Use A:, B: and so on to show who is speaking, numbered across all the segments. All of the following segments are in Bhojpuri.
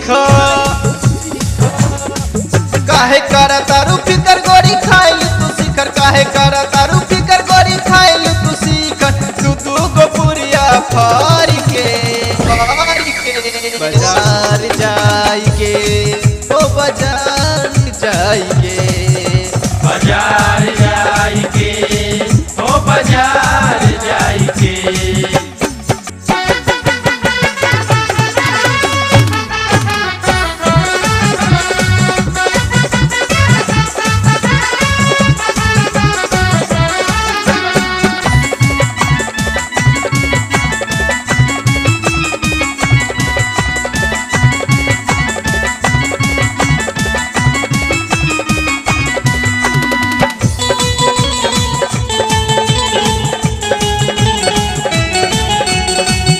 A: शिखर। काहे कर तारू फिकर गोरी खाइल तू शिखर, काहे कर तारू फिकर गोरी खाइल तू शिखर। तू दू गो पुरिया फार के बाजार जाई के, ओ बाजार जाई के,
B: बाजार जाई के, ओ बाजार जाई के।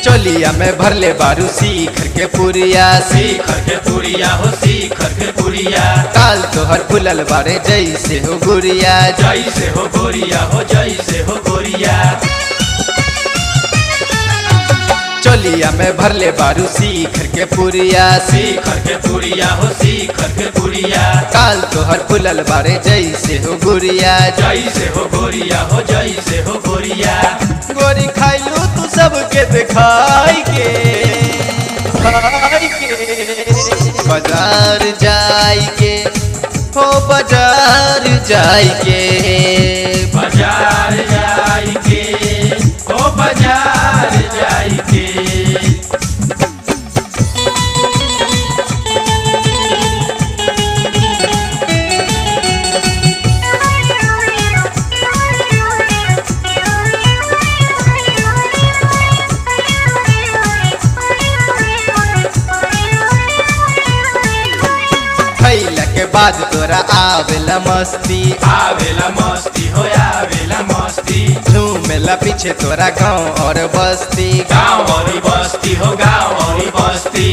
A: चोलिया में भरले बारू शिखर के पुरिया,
B: शिखर के पुरिया हो शिखर के पुरिया।
A: काल तोहर फुलल बारे जैसे हो गुड़िया,
B: जैसे हो गोरिया हो जैसे हो गोरिया।
A: चोलिया में भरले बारू शिखर के पुरिया,
B: शिखर के पुरिया हो शिखर के पुरिया।
A: काल तोहर फुलल बारे जैसे हो गुड़िया,
B: जैसे हो गोरिया हो जैसे हो गोरिया।
A: गोरी खाइलू तू सबके दिखाई के, खाई के बाजार जाई के, हो बाजार जाई के,
B: बाजार जाई के, हो बाजार जाई के।
A: खैला के बाद तोरा आवेला मस्ती,
B: आवेला मस्ती हो आवेला मस्ती।
A: झूमेला पीछे तोरा गाँव और बस्ती,
B: गाँव और बस्ती हो गाँव और बस्ती।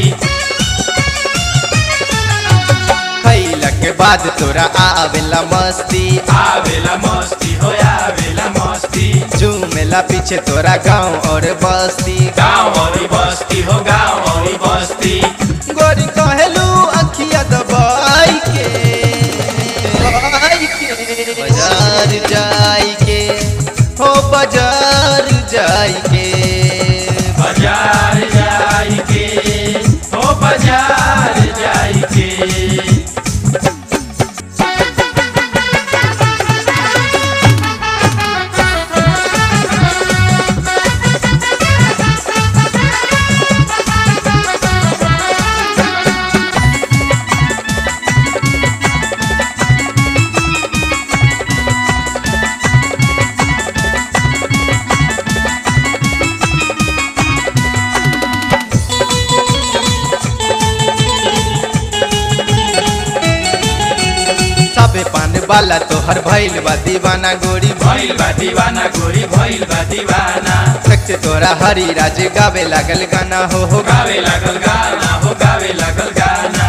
A: खैला के बाद तोरा आवेला मस्ती,
B: आवेला मस्ती हो आवेला मस्ती।
A: झूमेला पीछे तोरा गाँव और बस्ती,
B: गाँव और बस्ती हो गाँव और बस्ती।
A: गोरी कहलू अखिया दबाई के, बाजार जाई के, हो बाजार जाई के,
B: बाजार जाई के, हो बाजार जाई के।
A: सबे पान वाला तोहर भइल बा दीवाना गोरी,
B: भइल बा दीवाना गोरी, भइल बा दीवाना।
A: देखते तोरा हरी राज गावे लागल गाना हो
B: गावे लागल गाना हो गावे लागल गाना।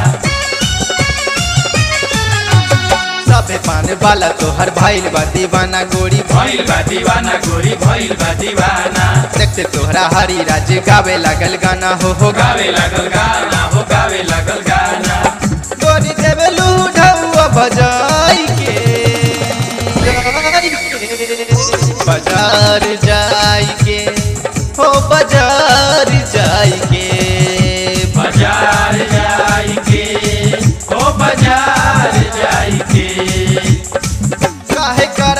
A: सबे पान वाला तोहर भइल बा दीवाना गोरी,
B: भइल बा दीवाना गोरी, भइल बा दीवाना।
A: देखते तोहरा हरी राज गावे लागल गाना हो
B: गावे लागल गाना हो गावे लागल गाना।
A: गोरी देवेलू ढौआ बजाई के, बाजार जाई के, हो बाजार जाई के,
B: बाजार जाई के, हो बाजार जाई के।
A: काहे का